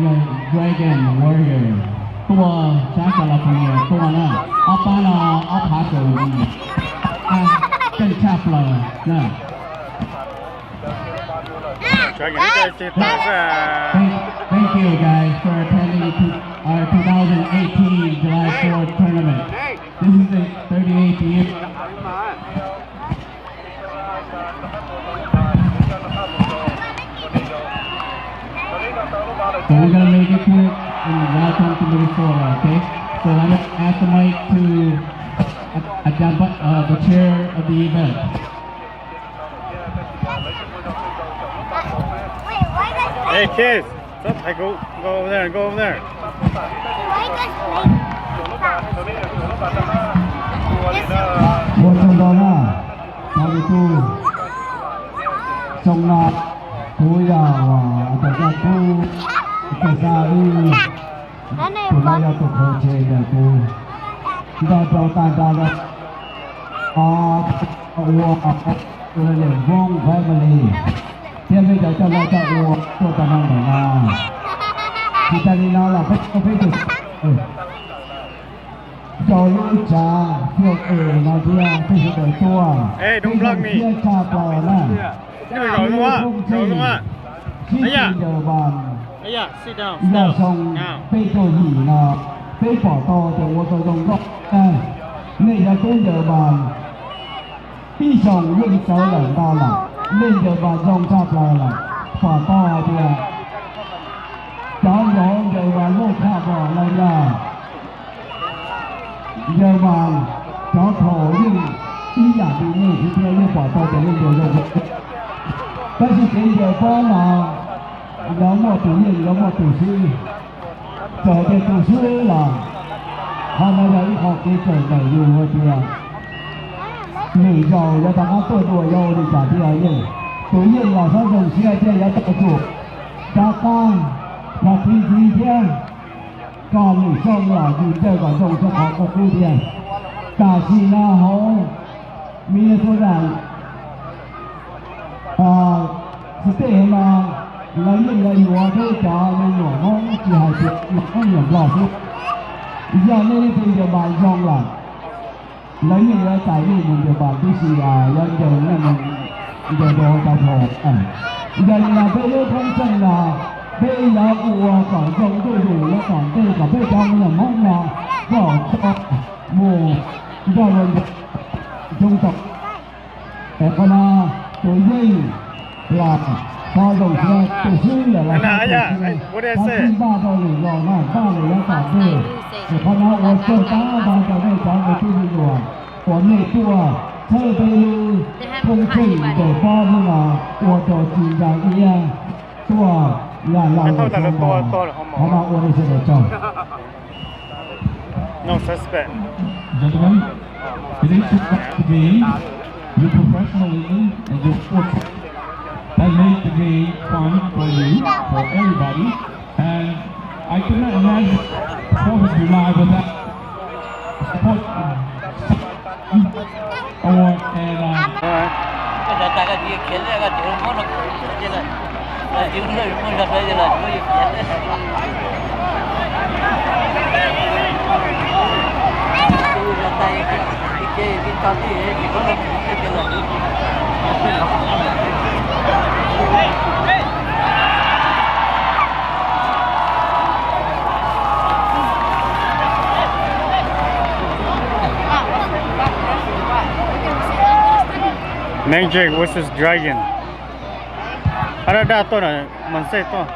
yog Dragon Warrior tuaj sab California tuaj na. Ob pab no ob phav kaum yim, keej tshaj plaws na. Thank, thank you guys for attending to our two thousand eighteen July fourth tournament. This is the thirty-eighth year. So we're gonna make it quick and welcome to Minnesota, okay? So I'm gonna ask the mic to Ajampa, uh, the chair of the event. Hey kids, stop, go, go over there, go over there. Ua tsaug ntau na, cov tus tub. Xyoo no kuv yog uas tus coj kub txawj xa ib tus no yog tus qhauv tseg ntawm kuv nrog rau tag nrho rau ua tus niam Voob family thiab peb cov coj laj coj ua tuaj tag nrho ntawm no. Tsis tas li no los peb peb tus rau lub tsav fiaj es no thiab peb sawv daws tuaj, peb zoo siab tshaj plaws na. Lub Voob Tsheej, sib tw ncaws npas, yog xyoo peb caug yim no peb pom tau tias ua tau zoo nkauj na. Nej cov tub ncaws npas ib xyoos yeej txawv lawm ntau lawm, nej ncaws npas zoo tshaj plaws lawm, pom tau hais tias cov ncaws npas loj tshaj plaws lawm na. Ncaws mas cov thaum yeej ib yam li nej thiab, yeej pom tau tias nej ncaws zoo. Tab sis kev ncaws pob no lawv muaj tus yeej, lawv muaj tus swb. Txawm tias tus swb los qhov no yog ib qho kev kawm ntawm yus hais tias lwm zaus yuav rov qab tuaj dua yuav ua li cas thiaj yeej. Tus yeej los xob zoo siab thiaj yuav tau tsum rov qab los txi ntxiv thiab. Koj lwm xyoo los yus ncaws kom zoo xyoo qhov koj kub thiab. Tam sim no hauv Minnesota State no lawv yeej yuav yuav peb cov me nyuam Hmoob, tsis hais tias me nyuam Nplog xwb. Yog nej leej twg ncaws npas zoo lawm, lawv yeej yuav txais nej mus ncaws npas tib si, yuav ncaws nej mus ncaws rau cov thaum. Yog li no peb lub koob txeej no peb yuav ua kom zoo ntuj zus, yuav kom ntej kom peb cov me nyuam Hmoob no kom tau mus nrog luag ncaws xyoo tom. Es qhov no tus yeej los xob zoo siab, tus swb los xob zoo siab, xob txij npaj rau lwm zaus no npaj lwm yav tom ntej. Es qhov no ua tsaug tag nrho rau nej cov kwv tij me nyuam uas nej tuaj txhawb peb lub koob txeej ncaws pob hnub no ua rau tsis ntsa iab tuaj yam los lawm xyoo no. Qhov no ua rau sawv daws tsaug. No suspect. Gentlemen, it is just the game, your professionalism and your sports that made the game fun for you, for everybody. And I could not imagine Fourth of July without support. Award and, uh, Name check, what's this dragon? Hab dab dab tuaj na, mas xej tuaj.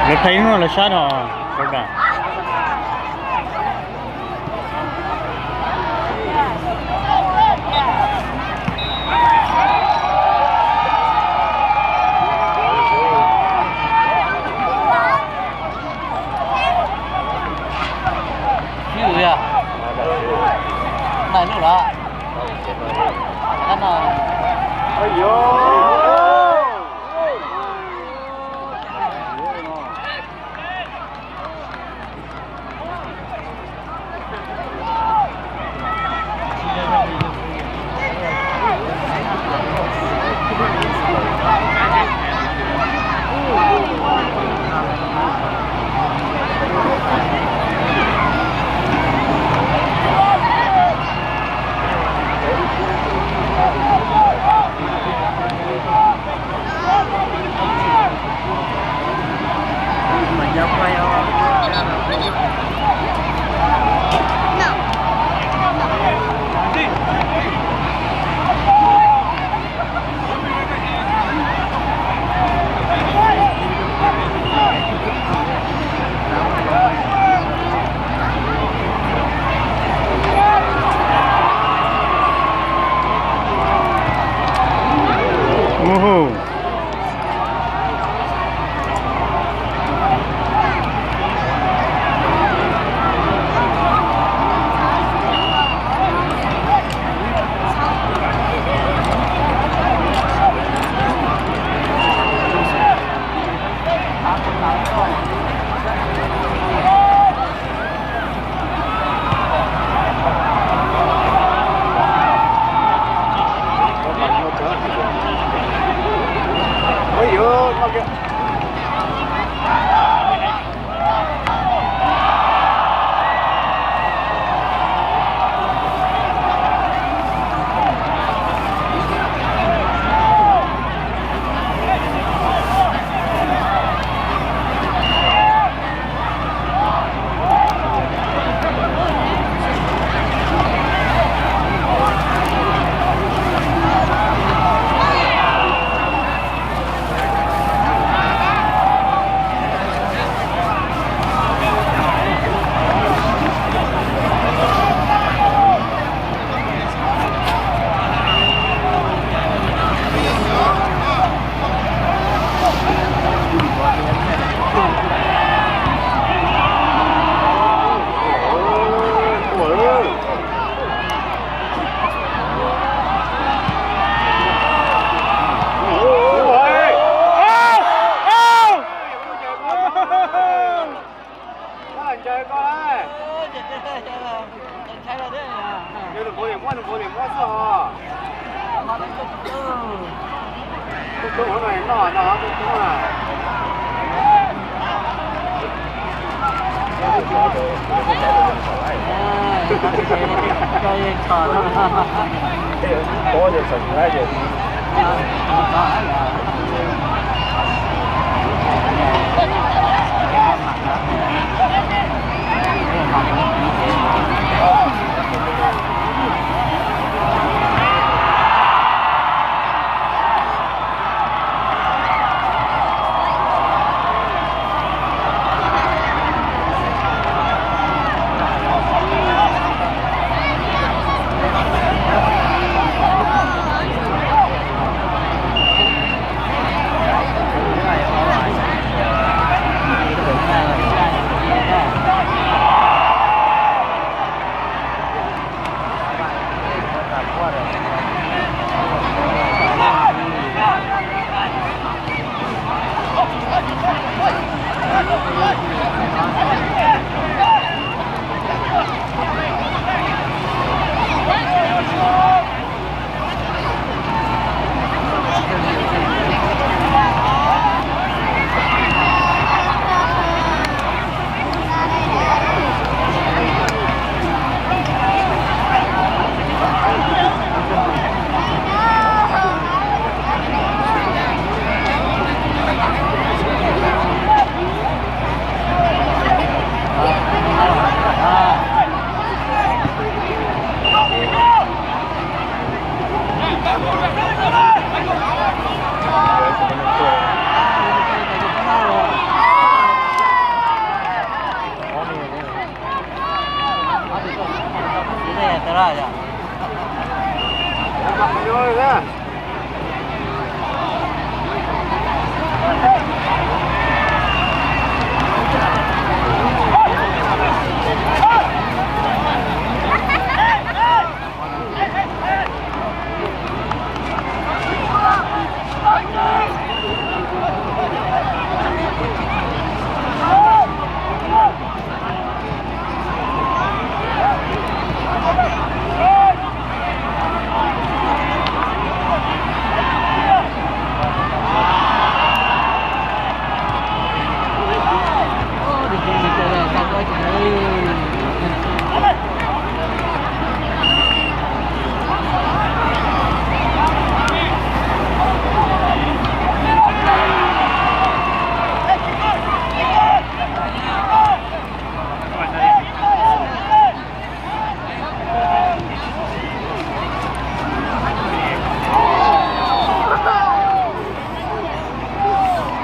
Lawv pheej muaj lawv sab no.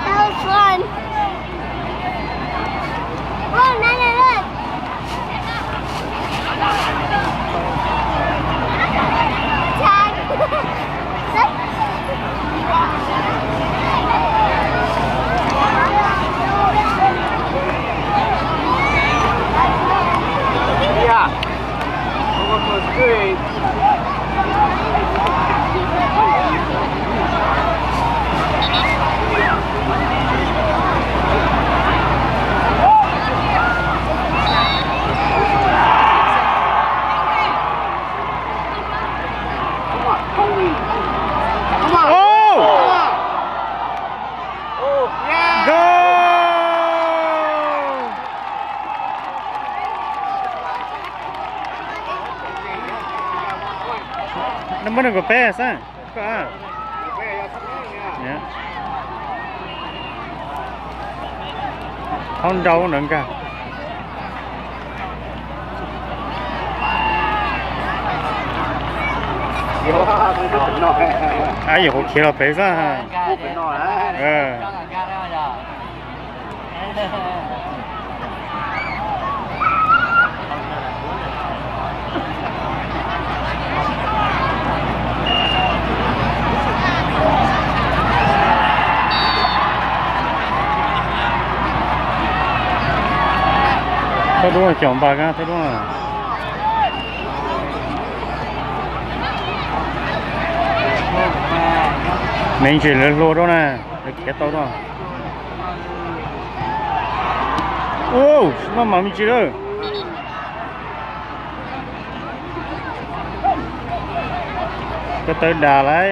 That was fun. Whoa, Nana, look. Tag. Yeah. That was great. Come on, Tony. Come on. Oh! Come on. Oh, yeah. Goal! Nws muab nws kom peb xwb. Koj a. Thaub nrau ntawd nkag. Ab, yuav kuv khiav los pem xwb. Thawj dub caum npas kab thawj dub. Me ntsis lawv hlua rau na, lawv khiav tau rau. Ub, maj mam me ntsis lawm. Ko taw dam lauj.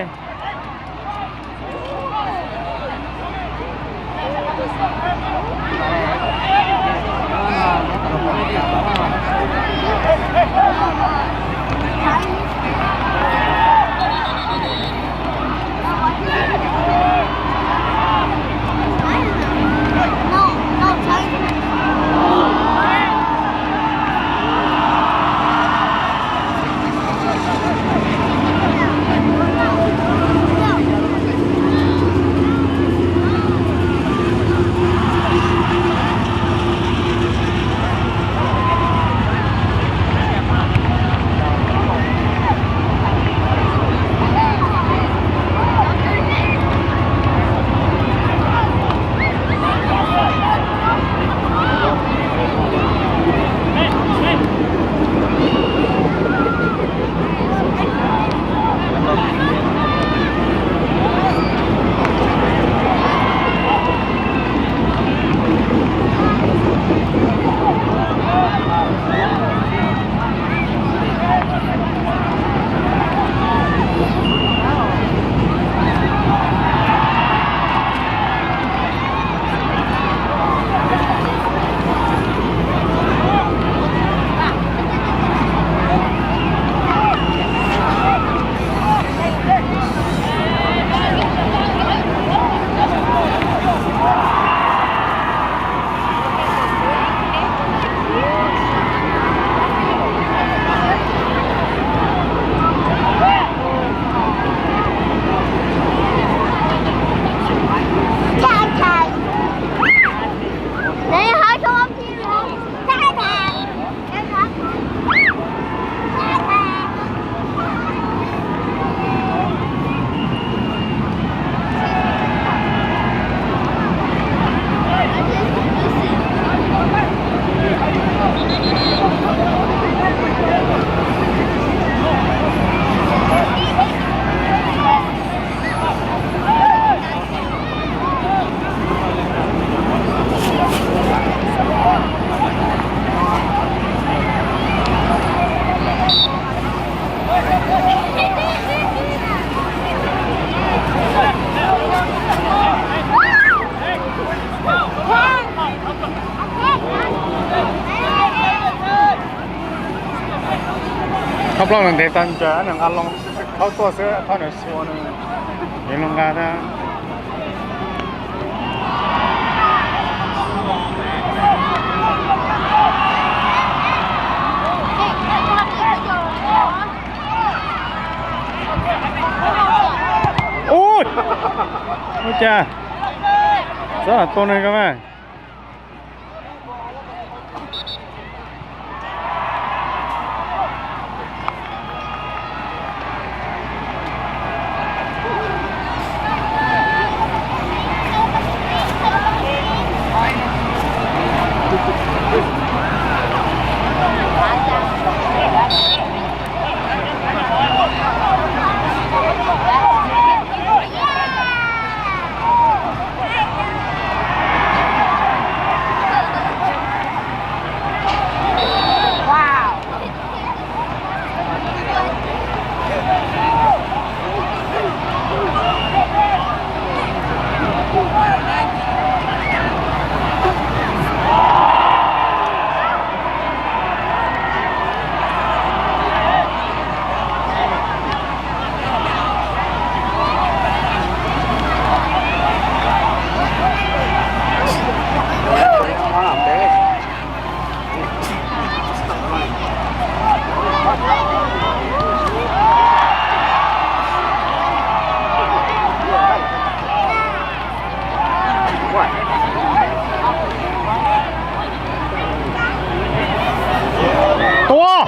Thoj plaub no ntev tag nrho, neeg nqa loo thaub tuaj xwb, thoj nws xua nws, nws loo nqa tag. Ub, ua cas txhob tua nws ko mas. Tua.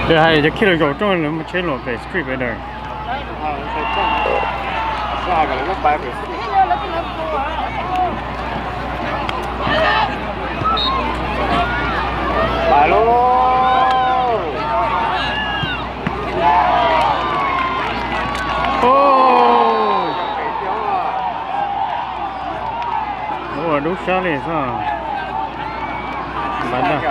Lwm hais cov kids lawv zaum rooj lawv mus tsheb luam pem street pem daws. Ua dub sab li xwb. Npaj ntag.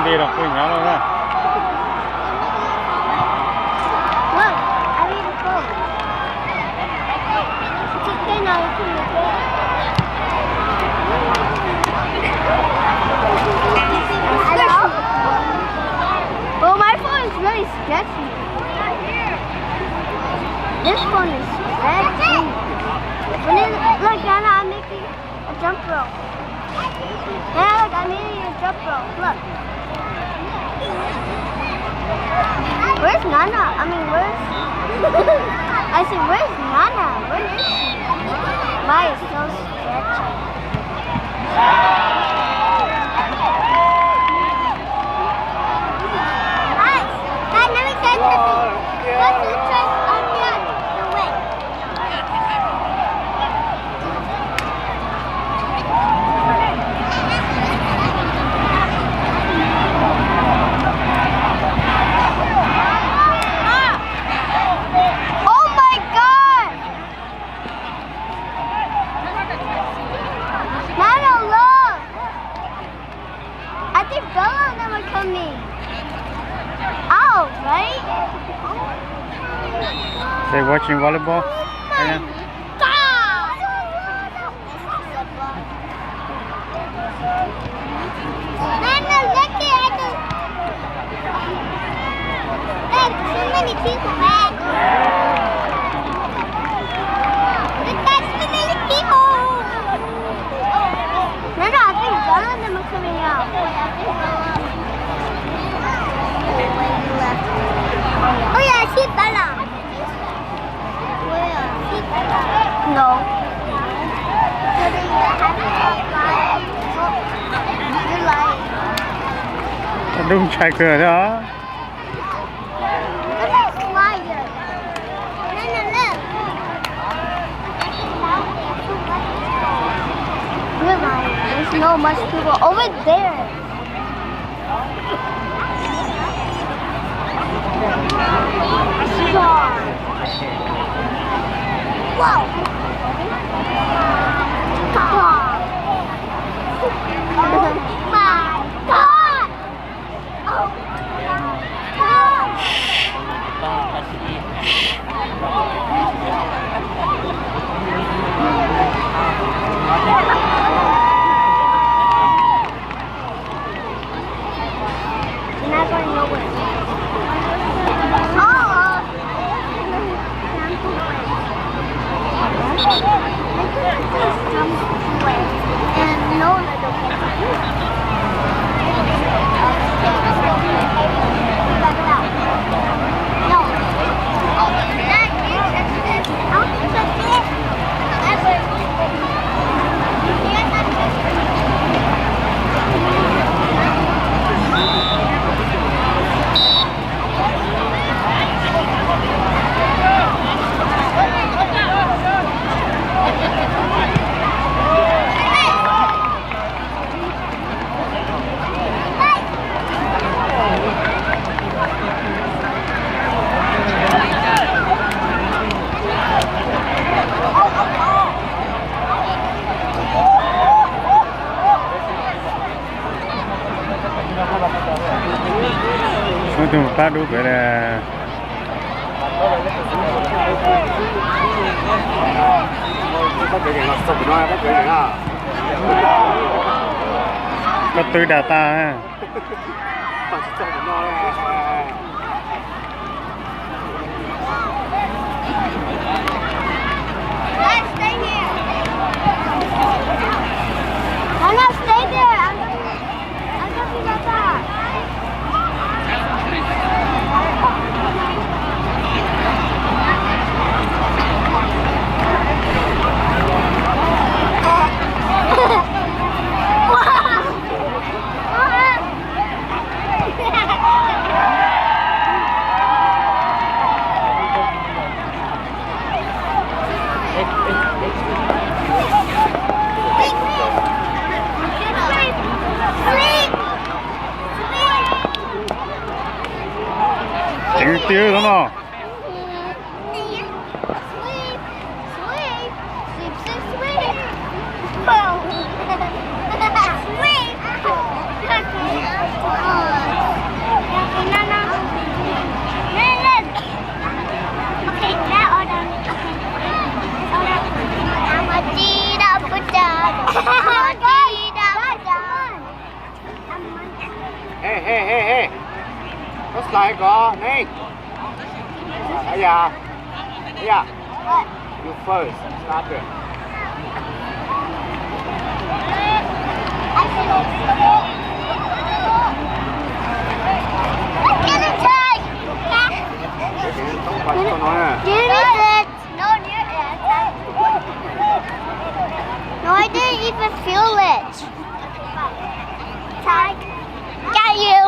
Ti los kuj hnyav lawm na. Look, I need to go. It's okay now, you can look at it. Hello? Oh, my phone is really sketchy. This phone is sketchy. When it, look, Anna, I'm making a jump rope. Hey, look, I'm eating a jump rope. Look. Where's Nana? I mean, where's... I said, where's Nana? Where is she? Why is so sketchy? Guys, guys, let me tell you something. Go to the church on the way. Oh my God! Mano, look! I think Bella and them are coming. Oh, right? They watching volleyball? Oh my God! Nana, look at it. There's too many people, man. There's too many people. Nana, I think Bella and them are coming out. Oh, yeah, I see Bella. No. Dub ntshai kawg thiab os. There's no much people over there. Whoa! Oh my God! Oh my God! You're not going nowhere. Oh. And no, no. Tus pab dub pem. Koj twb dam tas. Guys, stay here. No, no, stay there. I'm gonna, I'm gonna be right back. Slide ko ne. Aya. Aya. You first. Stop it. Get it, Ty. Toob pas tau no na. Give me that. No, near it. No, I didn't even feel it. Ty, got you.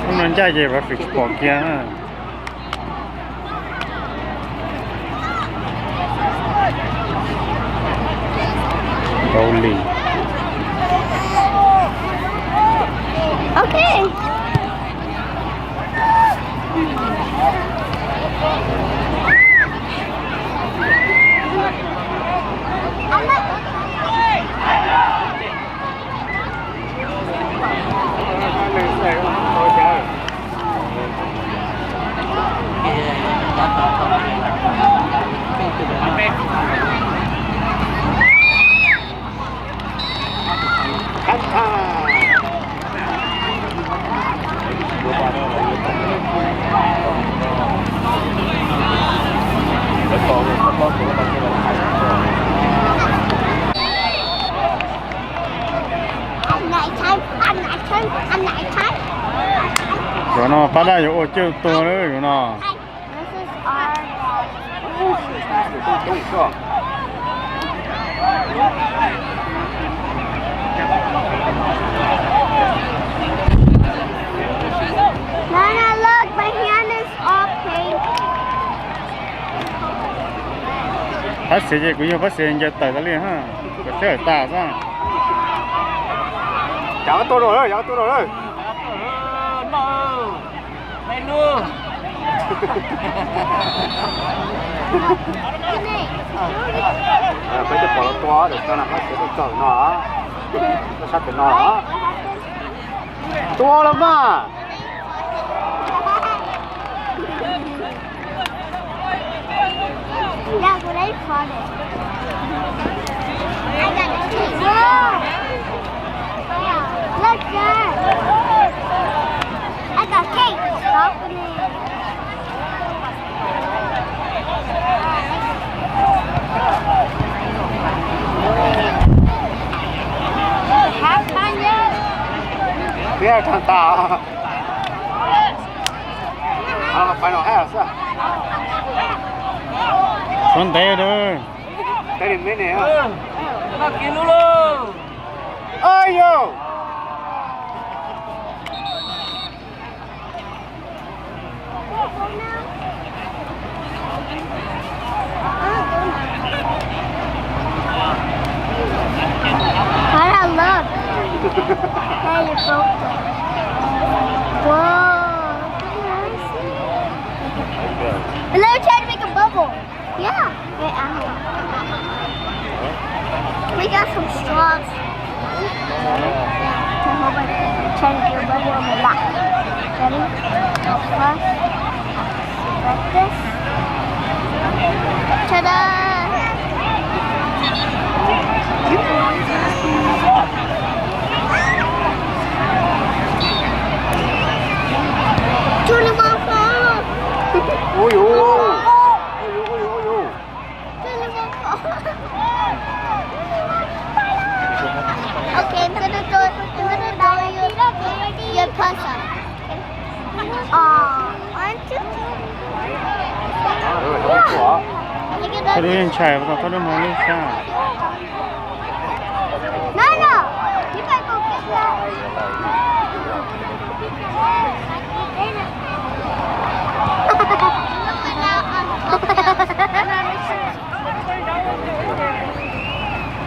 Hnub no ncaj ces pom kiag. Ntau li. Ok. Zaum no pab daj yuav ua cwj tuag lawm zaum no. Nana, look, my hand is all pink. Pab xev ces kuv yog pab xev ncaws tawm tas li ha, kom seb hawm tas xwb. Cov tuaj rau lawm, cov tuaj rau lawm. Peb cov pom los tua, pab xev tuaj txog no, tuaj sab pem no. Tua los mas. Yeah, but I caught it. I got a cake. Whoa. Look, Dad. I got cake. Stop it. Peb tag tas. Pais no hab xwb. Suav ntev lawm. Ayo. How did I look? Hey, you broke it. Whoa. Let me try to make a bubble. Yeah. Wait, I have one. We got some straws. Try to do a bubble on my lap. Ready? First, like this. Ta-da! Twenty-one. Ui, ui. Ui, ui, ui, ui. Okay, I'm gonna throw, I'm gonna throw your, your puzzle. Aw, aw, tib ntshai, thaub dub mag lub sab.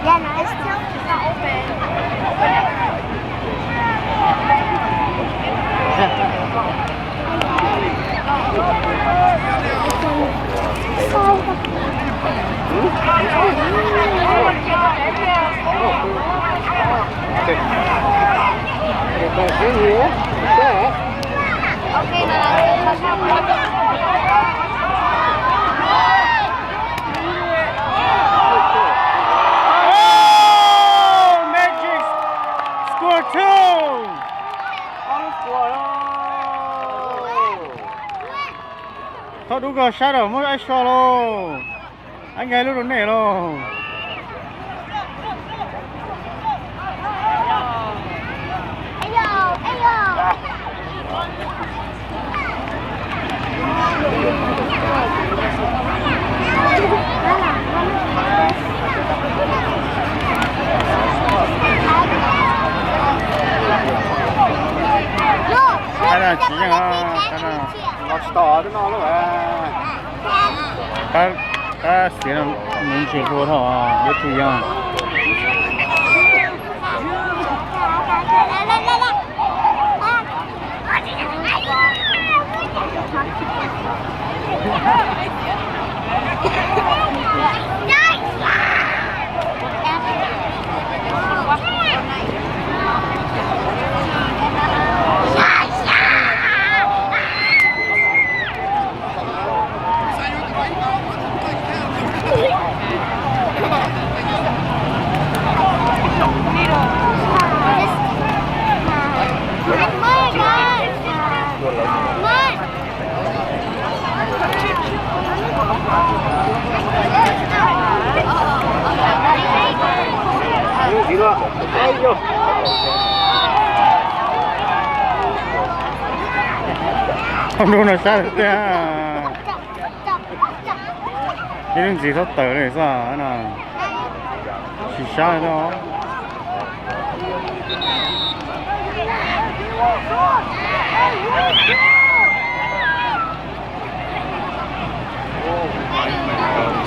Yeah, no, it's still not open. Oh, Magic score two. Thaub dub koj sab lawm, muab aib so lauj. Aib nkag lub rau nej lauj. Tsis yeej, qab, qab xiav no nws ntsis hlua dhau, lub tug yog. Ob nub no sab tiag. Ib lub ntxiv txhob tawm li xwb no. Tsis sab li.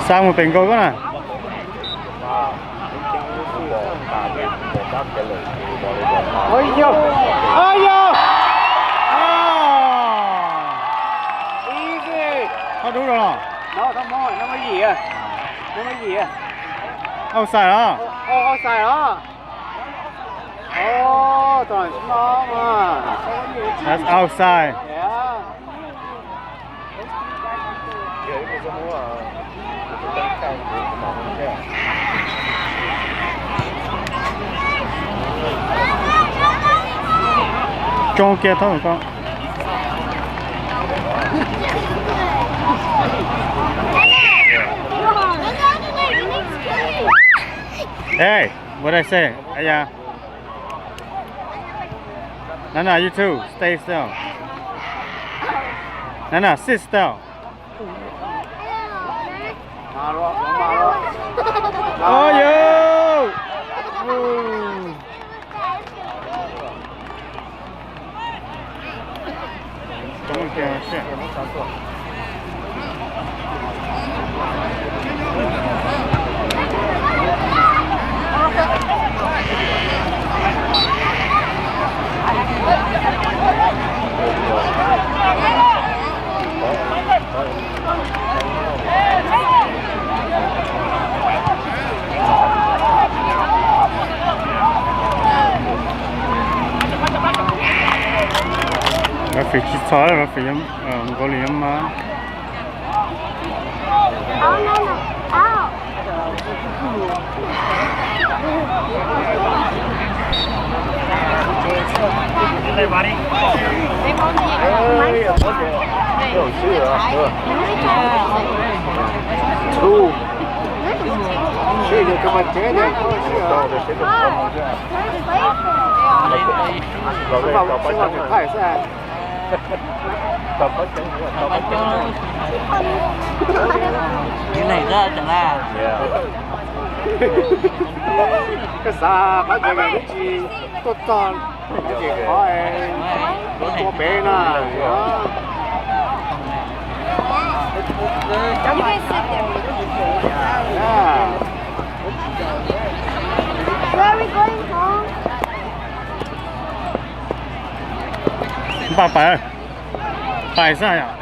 Xa mus pem nkaus koj na. Thaub dub los? Offside los? That's offside. Tsoo kiag thaub koj. Hey, what I say? Aya. No, no, you too. Stay still. No, no, sit still. Oh, yo! Referee tsis txhob, referee nkaus li yog mas. Koj xav qab cov yog twb tsis tuaj txog, qhov tua pem na. Npaj pais, pais xwb yom.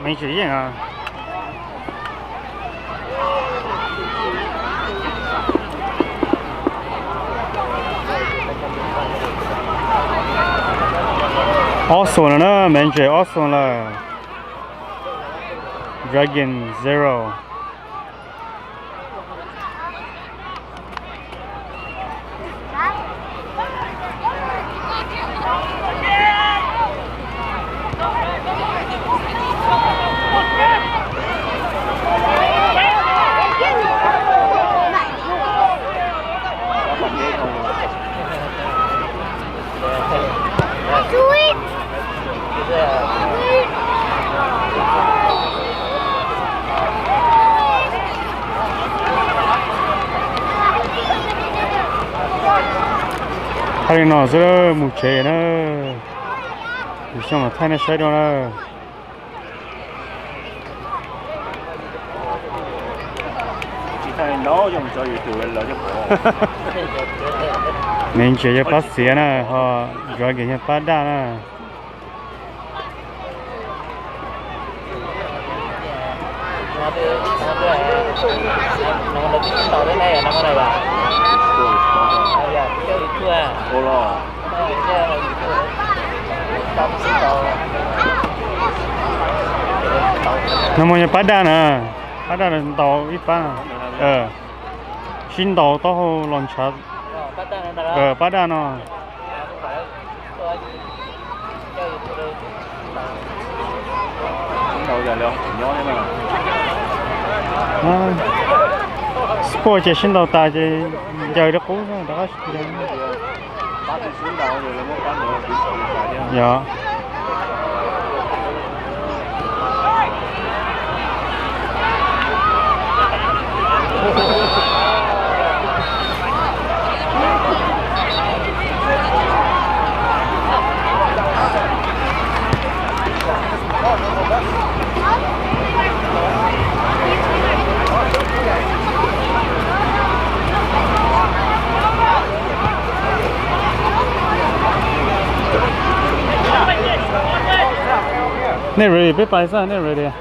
Mev tsis yeej os. Ob xoom lawm na, Mev Ntses ob xoom lawm. Dragon zero. Thaij li no xwb, mus tsev na. Tus xyoo los thaij nej saib dua na. Mev Ntses yog pab xiav na, ho Dragon yog pab daj na. No mas yog pab daj na, pab daj ntaus ib pab. Sib ntaus taub hau los ntshav. Pab daj no. Sport ces sib ntaus tas ces ncaws rau qub rov qab. Yog. Nej ready, peb pais xwb, nej ready.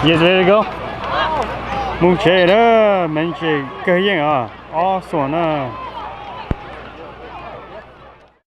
Yes, ready to go. Mus tsev na, Mev Ntses kawg yeej os, ob xoom na.